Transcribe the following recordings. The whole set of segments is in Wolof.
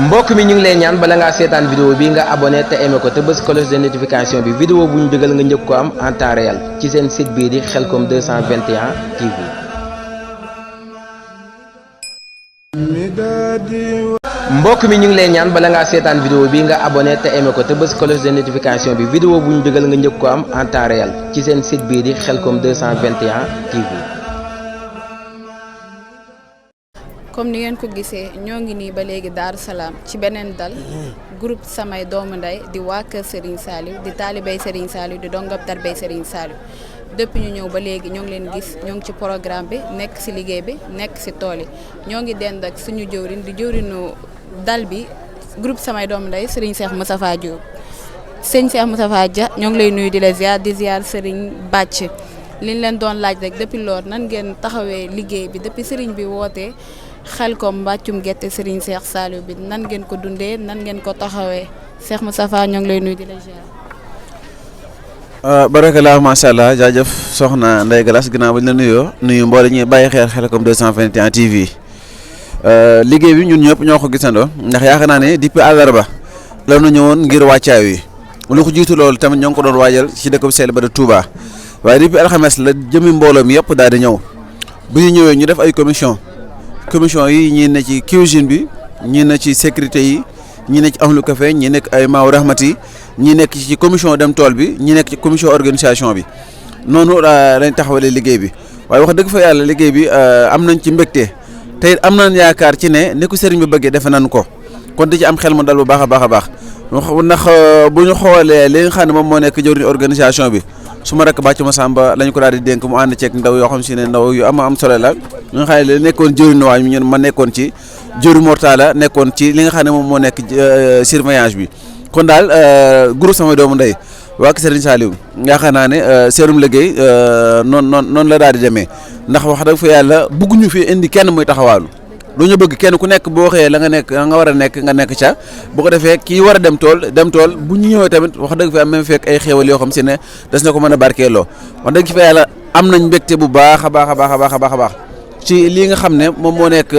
mbokk mi ñu ngi lay ñaan bala ngaa seetaan vidéo bi nga abonné te aimé ko te bës cloche de notification bi vidéo bu ñu dugal nga njëkk ko am en temps réel ci seen site bii di Khelcom 221 TV. mbokk mi ñu ngi lay ñaan bala ngaa seetaan vidéo bi nga abonné te aimé ko te bës cloche de notification bi vidéo bu ñu dugal nga njëkk ko am en temps réel ci seen site bii di Khelcom 221 TV. comme ni ngeen ko gisee ñoo ngi nii ba léegi Daaru Salaam ci beneen dal groupe samay doomu ndey di waa kër Serigne Saliou di taalibey Serigne Saliou di dongab tarbey Serigne Saliou depuis ñu ñëw ba léegi ñoo ngi leen gis ñoo ngi ci programme bi nekk si liggéey bi nekk si tool yi ñoo ngi dend ak suñu jëwrin di jëwrinu dal bi groupe samay doomu ndey Serigne Cheikh Moustapha Diop sëñ Cheikh Moustapha Dia ñoo ngi lay nuyu di la ziar Serigne Bàcc liñ leen doon laaj rek depuis loolu nan ngeen taxawee liggéey bi depuis Serigne bi wootee Khelcom mbàccum gerte Serigne Cheikh Saliou bi nan ngeen ko dundee nan ngeen ko taxawee Cheikh Moustapha ñoo ngi lay nuyu di la ziar. barakallah macha allah jaajëf soxna Ndeye Galas ginnaaw bañ la nuyu mboole ñuy bàyyi xel Khelcom 221 TV liggéey bi ñun ñëpp ñoo ko gisandoo ndax yaakaar naa ne depuis àllarba la ñu ñëwoon ngir wàccaay wi lu ko jiitu loolu tamit ñoo ngi ko doon waajal ci dëkk bu sell ba de Touba waaye depuis alxames la jëmi mbooloo mi yëpp daal di ñëw bu ñu ñëwee ñu def ay commission yi ñii ne ci cuisine bi ñii ne ci sécurité yi ñii ne ci ahlu café ñii nekk ay maaw rahmati ñii nekk ci commission dem tool bi ñii nekk ci commission organisation bi noonu lañ taxawalee liggéey bi waaye wax dëgg fa yàlla liggéey bi am nañ ci mbégte te am nañ yaakaar ci ne ni ko sëriñ bi bëggee defe nañ ko kon di ci am xel mu dal bu baax a baax a baax ndax bu ñu xoolee li nga xam ne moom moo nekk jëwriñ organisation bi su ma rek bàcc ma sàmba lañ ko daal di dénk mu ànd ceeg ndaw yoo xam si ne ndaw yu am solo la ñu nga xam ne nekkoon jëwriñ waañ mi ñun ma nekkoon ci jëwriñ Mortala nekkoon ci li nga xam ne moom moo nekk surveillance bi kon daal groupe samay doomu ndey waa kër Serigne Saliou yaakaar naa ne seerum liggéey noonu la daal di demee ndax wax dëgg fa yàlla bëgguñu fi indi kenn muy taxawaalu lu ñu bëgg kenn ku nekk boo xëyee la nga war a nekk nga nekk ca bu ko defee kii war a dem tool bu ñu ñëwee tamit wax dëgg fa même fekk ay xéewal yoo xam si ne des na ko mën a barkeeloo wax dëgg fa yàlla am nañ mbégte bu baax a baax ci lii nga xam ne moom moo nekk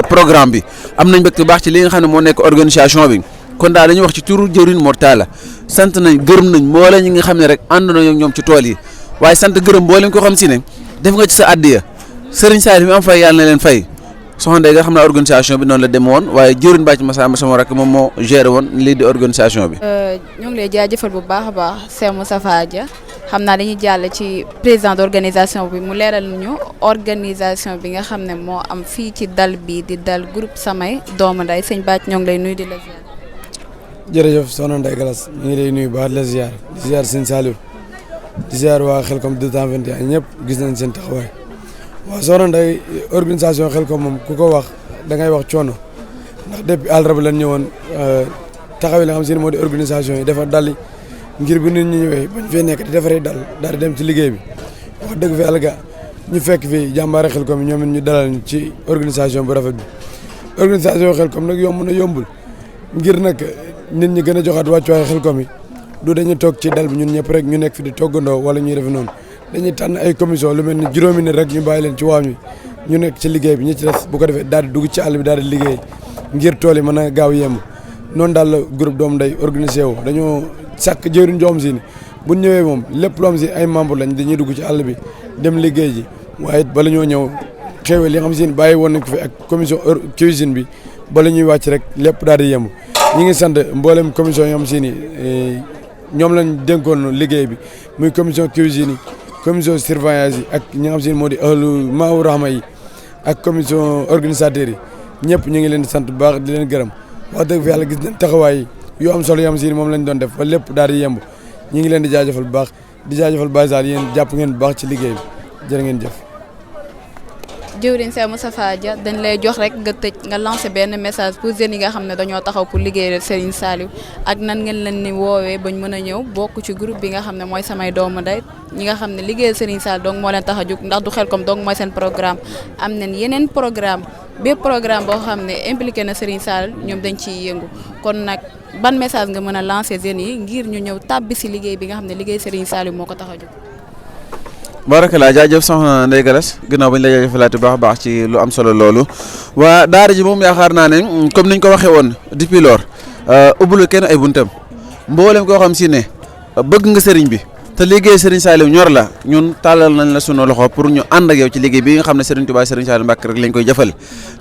programme bi am nañ mbégte bu baax ci lii nga xam ne moo nekk organisation bi kon daal dañuy wax ci turu jëwriñ Mortala sant nañ gërëm nañ mboole ñi nga xam ne rek ànd na ñoom ci tool yi waaye sant gërëm mboole ko xam si ne def nga ci sa addiya Serigne Saliou mi am fay yàlla na leen fay soxna Ndeye nga xam ne organisation bi noonu la dem woon waaye jëwriñ bàcc Massamba sama rakk moom moo géré woon lii di organisation bi. ñoo ngi lay jaajëfal bu baax a baax Cheikh Moustapha Dia xam naa dañuy jàll ci président d' organisation bi mu leeral ñu organisation bi nga xam ne moo am fii ci dal bi di dal groupe samay doomu ndey sëñ Bàcc ñoo ngi lay nuyu di la ziar. jërëjëf soxna Ndeye Galas ñu ngi lay nuyu baax di la ziar di ziar sëñ Saliou di ziar waa Khelcom 221 ñëpp gis nañ seen taxawaay. waaw soxna Ndeye organisation Khelcom moom ku ko wax da ngay wax coono ndax depuis àllarba lañ ñëwoon taxawee la xam si ne moo di organisation yi dafa dali ngir bu nit ñi ñëwee bañ fee nekk di defaree daal di dem ci liggéey bi wax dëgg fa yàlla ga ñu fekk fii jàmbaare Khelcom yi ñoom it ñu dalal ñu ci organisation bu rafet bi organisation Khelcom nag yomb na yombul ngir nag nit ñi gën a joxaat wàccuwaay Khelcom yi du dañuy toog ci dal bi ñun ñëpp rek ñu nekk fi di toggandoo wala ñuy def noonu dañuy tànn ay commission lu mel ni juróomi nit rek ñu bàyyi leen ci waañ wi ñu nekk ci liggéey bi ñi ci des bu ko defee daal di dugg ci àll bi daal di liggéey ngir tool yi mën a gaaw yemb noonu daal la groupe doomu ndey organisé wu dañoo sàkk jëwriñ joom si ni bu ñëwee moom lépp lu am si ay membre lañ dañuy dugg ci àll bi dem liggéey ji waaye it bala ñoo ñëw xéewal li nga xam si ne bàyyi woon nañ ko fi ak commission cuisine bi bala ñuy wàcc rek lépp daal di yemb ñi ngi sant mboolem commission yoo xam si ni ñoom lañ dénkoon liggéey bi muy commission cuisine yi commission surveillance yi ak ñi nga xam si ne moo di ahlu maawu rahma yi ak commission organisateurs yi ñëpp ñu ngi leen di sant bu baax di leen gërëm wax dëgg fa yàlla gis nañ taxawaay yu am solo yoo xam si ne moom lañ doon def ba lépp daal di yemb ñu ngi leen di jaajëfal bu baax di jaajëfal Baye Sall yéen jàpp ngeen bu baax ci liggéey bi jërë ngeen jëf. jëwriñ Cheikh Moustapha Dia dañ lay jox rek nga tëj nga lancé benn message pour jeunes yi nga xam ne dañoo taxaw pour liggéeyal Serigne Saliou ak nan ngeen leen ni woowee bañ mën a ñëw bokk ci groupe bi nga xam ne mooy samay doomu ndey ñi nga xam ne liggéeyal Serigne Saliou donc moo leen tax a jóg ndax du Khelcom donc mooy seen programme am nañ yeneen programme bépp programme boo xam ne impliqué na Serigne Saliou ñoom dañ ciy yëngu kon nag ban message nga mën a lancé jeunes yi ngir ñu ñëw tàbbi si liggéey bi nga xam ne liggéey Serigne Saliou moo ko tax a jóg. barakallah jaajëf soxna Ndeye Galas ginnaaw bañ la jaajëfalaat bu baax a baax ci lu am solo loolu waa daara ji moom yaakaar naa ne comme niñ ko waxee woon depuis lors ubbulu kenn ay buntam mboolem koo xam si ne bëgg nga sëriñ bi te liggéey Serigne Saliou ñor la ñun tàllal nañ la sunu loxo pour ñu ànd ak yow ci liggéey bi nga xam ne Serigne Touba Serigne Saliou Mbacké rek lañ koy jëfal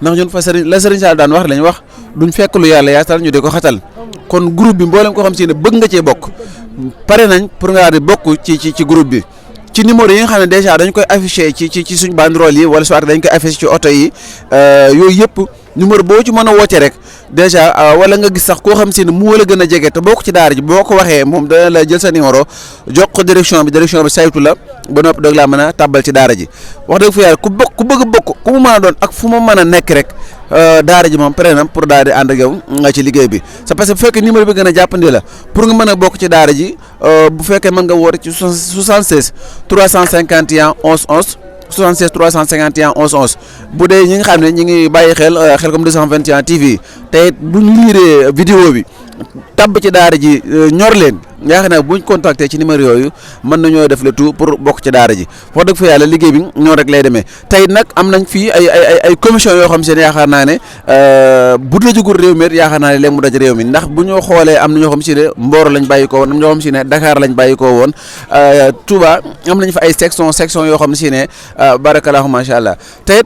ndax ñun fa Serigne la Serigne Saliou daan wax lañ wax duñ fekk lu yàlla yaatal ñu di ko xatal kon groupe bi mboolem koo xam si ne bëgg nga cee bokk pare nañ pour nga di bokk ci groupe bi ci numéro yi nga xam ne déjà dañ koy affiché ci suñ banderole yi wala soit dañ koy affiché ci oto yi yooyu yëpp numéro boo ci mën a woote rek déjà wala nga gis sax koo xam si ne mu la gën a jege te bokk ci daara ji boo ko waxee moom dana la jël sa numéro jox ko direction bi saytu la ba noppi doog laa mën a tàbbal ci daara ji wax dëgg fa yàlla ku bëgg a bokk ku mu mën a doon ak fu mu mën a nekk rek daara ji moom pare na pour daal di ànd ak yow nga ci liggéey bi c'est parce que bu fekkee numéro bi gën a jàppandi la pour nga mën a bokk ci daara ji bu fekkee mën nga woote ci 76 351 11 11 76 351 11 11 bu dee ñi nga xam ne ñi ngi bàyyi xel Khelcom 221 TV te it buñ liiree vidéo bi tabb ci daara ji ñor leen yaakaar naa buñ contacté ci numéro yooyu mën nañoo def le tout pour bokk ci daara ji wax dëgg fa yàlla liggéey bi ñoo rek lay demee tey nag am nañ fii ay commission yoo xam seen yaakaar naa ne bu dajugul réew mi yaakaar naa ne léegi mu daj réew mi ndax bu ñu xoolee am na ñoo xam si ne Mboro lañ bàyyi ko woon am na ñoo xam si ne Dakar lañ bàyyi ko woon Touba am nañ fa ay section yoo xam si ne barakallahu macha allah tey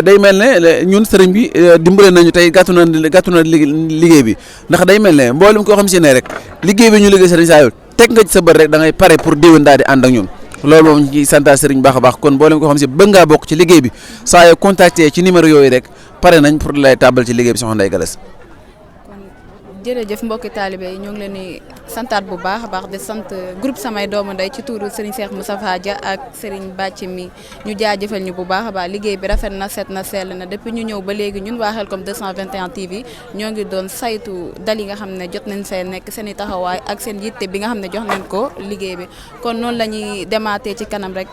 day mel ne ñun sëriñ bi dimbale nañu tey gàttu na liggéey bi ndax day mel ne mboolem koo xam si ne rek liggéey bi ñu liggéey Serigne Saliou teg nga ci sa bët rek da ngay pare pour déwén daal di ànd ak ñun loolu moom ñu ciy santaa Serigne baax a baax kon mboolem koo xam si bëgg ngaa bokk ci liggéey bi saa yoo contacté ci numéro yooyu rek pare nañ pour lay tàbbal ci liggéey bi soxna Ndeye Galas. jërëjëf mbokki taalibe yi ñoo ngi leen di santaat bu baax a baax di sant groupe samay doomu ndey ci tuuru Serigne Cheikh Moustapha Dia ak Serigne Bàcc mi ñu jaajëfal ñu bu baax a baax liggéey bi rafet na set na sell na depuis ñu ñëw ba léegi ñun waa Khelcom 221 TV ñoo ngi doon saytu dal yi nga xam ne jot nañ seen nekk seen i taxawaay ak seen yitte bi nga xam ne jox nañ ko liggéey bi kon noonu la ñuy demaatee ci kanam rek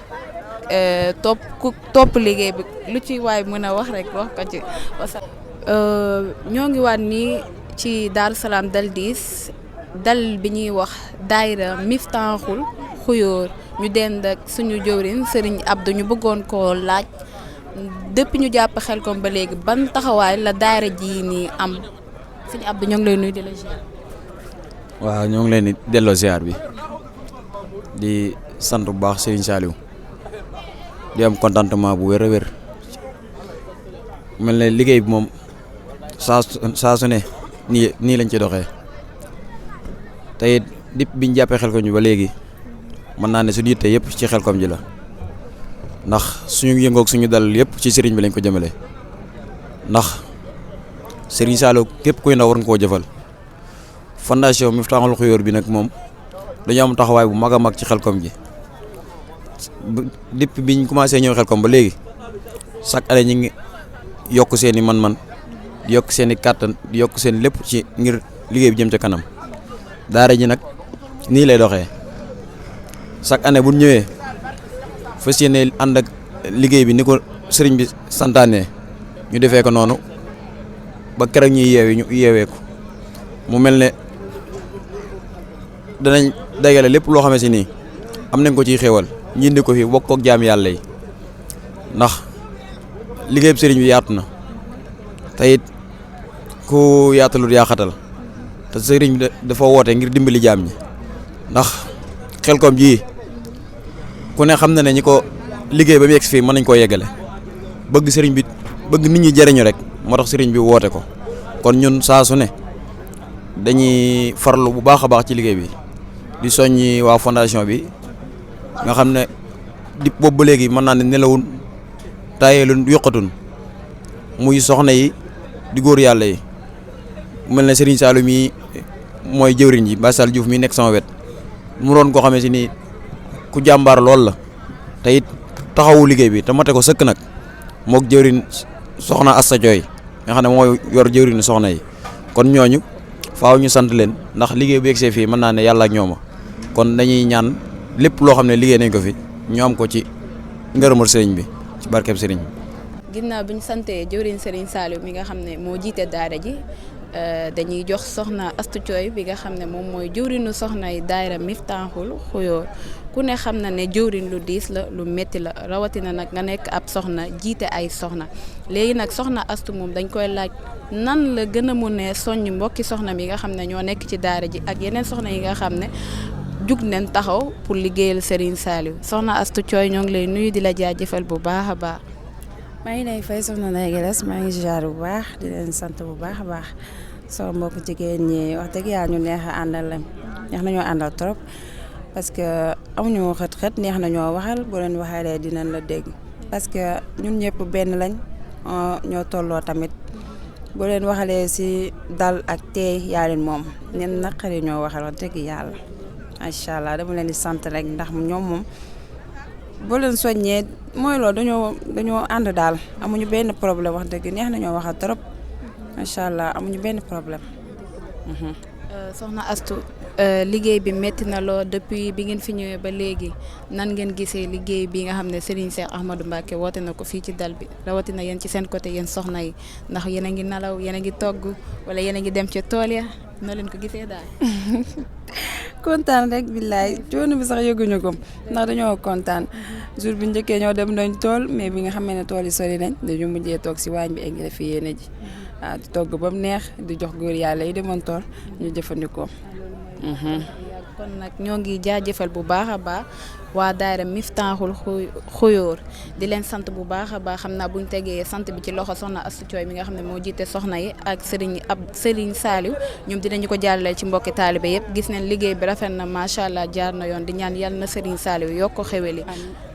topp liggéey bi lu ci waay mën a wax rek wax ko ci ñoo ngi waat nii ci Daaru Salaam dal 10 dal bi ñuy wax daayira Miftaaxul Xuyóor ñu dend ak suñu jëwriñ Serigne Abdou ñu bëggoon koo laaj depuis ñu jàpp Khelcom ba léegi ban taxawaay la daayira ji nii am Serigne Abdou ñoo ngi lay nuyu di la ziar. waaw ñoo ngi leen di delloo ziar bi di sant bu baax Serigne Saliou di am contentement bu wér a wér mel ne liggéey bi moom saa su ne nii lañ ci doxee tey dip biñ jàppee Khelcom ji ba léegi mën naa ne suñu yitte yëpp ci Khelcom ji la ndax suñu yëngoog suñu dal yëpp ci sëriñ bi lañ ko jëmale ndax Serigne Saliou képp kuy ndaw war nga koo jëfal fondation Miftahul Xuyóor bi nag moom dañoo am taxawaay bu mag a mag ci Khelcom ji depuis biñ commencé ñëw Khelcom ba léegi chaque année ñi ngi yokk seen i man-man di yokk seen i kàttan di yokk seen lépp ci ngir liggéey bi jëm ca kanam daara ji nag nii lay doxee chaque année bu ñëwee fas yéene ànd ak liggéey bi ni ko sëriñ bi santaane ñu defee ko noonu ba keroog ñuy ñu yeewee ko mu mel ne danañ dagale lépp loo xamante ni am nañ ko ciy xéewal ñu indi ko fi bokk ak jaam yàlla yi ndax liggéey bi sëriñ bi yaatu na te it ku yaatalut yaa xatal te sëriñ bi dafa woote ngir dimbali jaam ñi ndax Khelcom ji ku ne xam na ne ñi ko liggéey ba mu yegg fii mën nañ koo yeggale bëgg sëriñ bi bëgg nit ñi jëriñu rek moo tax sëriñ bi woote ko kon ñun saa su ne dañuy farlu bu baax a baax ci liggéey bi di soññi waa fondation bi nga xam ne di boobu ba léegi mën naa ne nelawun taayeelun yokkatun muy soxna yi di góor yàlla yi mel ne Serigne Saliou mi mooy jëwriñ ji Bassal Diouf mi nekk sama wet mu doon koo xamee si ni ku jàmbaar lool la te it taxawu liggéey bi te mate ko sëkk nag mook jëwriñ soxna Assa Thioy nga xam ne mooy yor jëwriñ soxna yi kon ñooñu faaw ñu sant leen ndax liggéey bu yegsee fii mën naa ne yàlla ak ñooma kon dañuy ñaan lépp loo xam ne liggéey nañ ko fi ñu am ko ci ngërëmal sëriñ bi ci barkeb sëriñ bi. ginnaaw bi ñu santee jëwriñ Serigne Saliou mi nga xam ne moo jiite daara ji dañuy jox soxna Astou Thioye bi nga xam ne moom mooy jëwrinu soxna yi daayira Miftahul Xuyoor ku ne xam na ne jëwrin lu diis la lu métti la rawatina nag nga nekk ab soxna jiite ay soxna léegi nag soxna Astou moom dañ koy laaj nan la gën a mun a soññ mbokki soxna mi nga xam ne ñoo nekk ci daara ji ak yeneen soxna yi nga xam ne jug nañ taxaw pour liggéeyal Serigne Saliou soxna Astou Thioye ñoo ngi lay nuyu di la jaajëfal bu baax a baax. maa ngi lay fay soxna Ndeye Galas maa ngi ziar bu baax di leen sant bu baax a baax sama mbokk jigéen ñi wax dëgg yàlla ñu neex a àndal lañ neex nañoo àndal trop parce que amuñu xët-xët neex nañoo waxal boo leen waxalee dinañ la dégg parce que ñun ñëpp benn lañ ñoo tolloo tamit boo leen waxalee si dal ak teey yaa leen moom ñen naqari ñoo waxal wax dëgg yàlla macha allah dama leen di sant rek ndax ñoom moom boo leen soññee mooy loolu dañoo ànd daal amuñu benn problème wax dëgg neex nañoo waxal trop macha allah amuñu benn problème. soxna Astou liggéey bi métti na loo depuis bi ngeen fi ñëwee ba léegi nan ngeen gisee liggéey bi nga xam ne Serigne Cheikh Ahmadou Mbacké woote na ko fii ci dal bi rawatina yéen ci seen côté yéen soxna yi ndax yéen a ngi nelaw yéen a ngi togg wala yéen a ngi dem ci tool ya noo leen ko gisee daal. kontaan rek billaay coono bi sax yëguñu ko ndax dañoo kontaan jour bi njëkkee ñoo dem nañ tool mais bi nga xamee ne tool yi sori nañ dañu mujjee toog si waañ bi egg la fi yéene ji waaw di togg ba mu neex di jox góor yàlla yi demoon tool ñu jëfandikoo. kon nag ñoo ngi jaajëfal bu baax a baax waa daayira Miftahul Xuyoor di leen sant bu baax a baax xam naa buñ tegee sant bi ci loxo soxna Astou Thioye mi nga xam ne moo jiite soxna yi ak Serigne Saliou ñoom dinañu ko jàllale ci mbokki taalibe yëpp gis nañ liggéey bi rafet na macha allah jaar na yoon di ñaan yal na Serigne Saliou yokk ko xeweli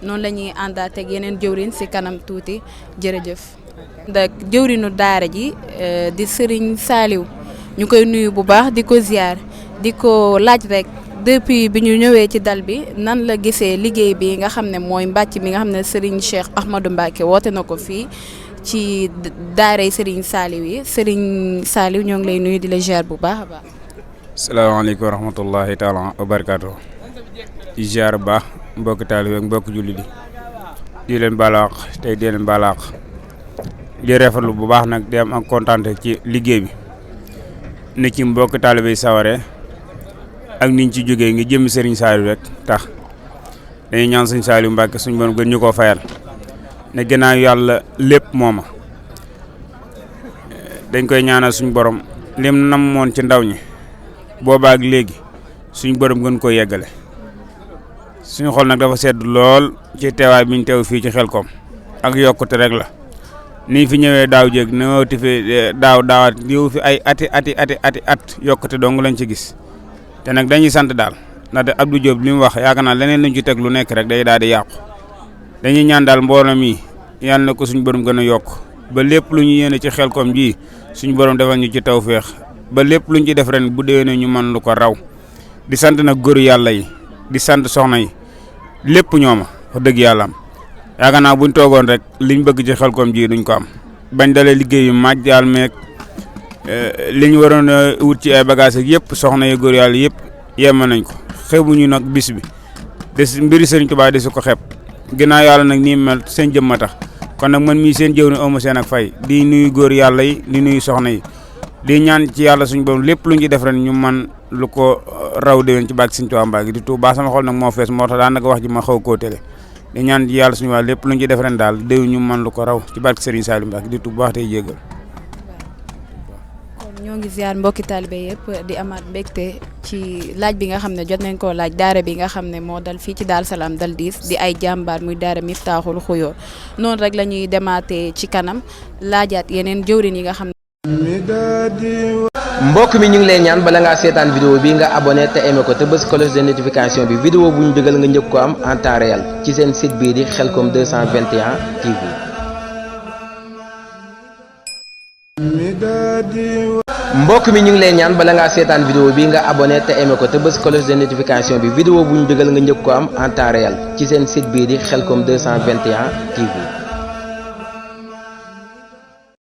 noonu la ñuy àndaat ak yeneen jëwrin si kanam tuuti jërëjëf. ndax jëwrinu daara ji di Serigne Saliou ñu koy nuyu bu baax di ko ziar di ko laaj rek. depuis bi ñu ñëwee ci dal bi nan la gisee liggéey bi nga xam ne mooy mbàcc mi nga xam ne Serigne Cheikh Ahmadou Mbacké woote na ko fii ci daaray Serigne Saliou yi Serigne Saliou ñoo ngi lay nuyu di la ziar bu baax a baax. salaamaaleykum wa rahmatullahi taala wa barakaatu. di ziar bu baax mbokki taalibe ak mbokki julli di leen balaax tey di leen balaax di rafetlu bu baax nag di am ak kontaan ci liggéey bi ne ci mbokki taalibe yi saware ak niñ ci jógee ngi jëm Serigne Saliou rek tax dañuy ñaan Serigne Saliou Mbacké suñu borom gën ñu koo fayal ne gannaaw yàlla lépp mooma dañ koy ñaanal suñu borom lim namoon ci ndaw ñi boobaak léegi suñu borom gën koo yeggale suñu xol nag dafa sedd lool ci teewaay bi ñu teew fii ci Xelkom ak yokkute rek la nii fi ñëwee daaw jéeg ñëwati fi daawaat ñëw fi ay at yokkute dong lañ ci gis te nag dañuy sant daal ndaxte Abdou Diop li mu wax yaakaar naa leneen luñ ci teg lu nekk rek day daal di yàqu dañuy ñaan daal mbooloo mi yàlla na ko suñu borom gën a yokk ba lépp lu ñu yéene ci Xelkom ji suñu borom defal ñu ci tawféex ba lépp luñ ci def ren bu déwénee ñu mën lu ko raw di sant nag góoru yàlla yi di sant soxna yi lépp ñooma wax dëgg yàlla am yaakaar naa buñ toogoon rek liñ bëgg ci Xelkom ji duñ ko am bañ dalee liggéey yu màjj yàlla meeg li ñu waroon a wut ci ay bagages ak yëpp soxna yi góor yàlla yëpp yemma nañ ko xeebuñu nag bis bi des mbiri Serigne Touba desu ko xeeb ginnaaw yàlla nag nii mel seen jëmma tax kon nag man mii seen jëw ne amu seen ak fay di nuyu góor yàlla yi di nuyu soxna yi di ñaan ci yàlla suñu borom lépp lu ñu ci def ren ñu man lu ko raw déwén ci bàkk Serigne Touba Mbacké di Touba sama xol nag moo fees moo tax daanaka wax ji ma xaw koo télé di ñaan ci yàlla suñu waa lépp lu ñu ci def ren daal déwén ñu man lu ko raw ci bàkk Serigne Saliou Mbacké di Touba wax tey jéggal ñoo ngi ziar mbokki taalibe yëpp di amaat mbégte ci laaj bi nga xam ne jot nañ koo laaj daara bi nga xam ne moo dal fii ci Daaru Salaam dal diis di ay jàmbaar muy daara Miftahul Xuyoor noonu rek la ñuy demaatee ci kanam laajaat yeneen jëwrin yi nga xam ne. mbokk mi ñu ngi lay ñaan bala ngaa seetaan vidéo bi nga abonné te aimé ko te bës cloche de notification bi vidéo bu ñu dugal nga njëkk ko am en temps réel ci seen site bii di Xelkom 221 TV. mbokk mi ñu ngi lay ñaan bala ngaa seetaan vidéo bi nga abonné te aimé ko te bës cloche de notification bi vidéo bu ñu dugal nga njëkk ko am en temps réel ci seen site bii di Xelkom 221 TV.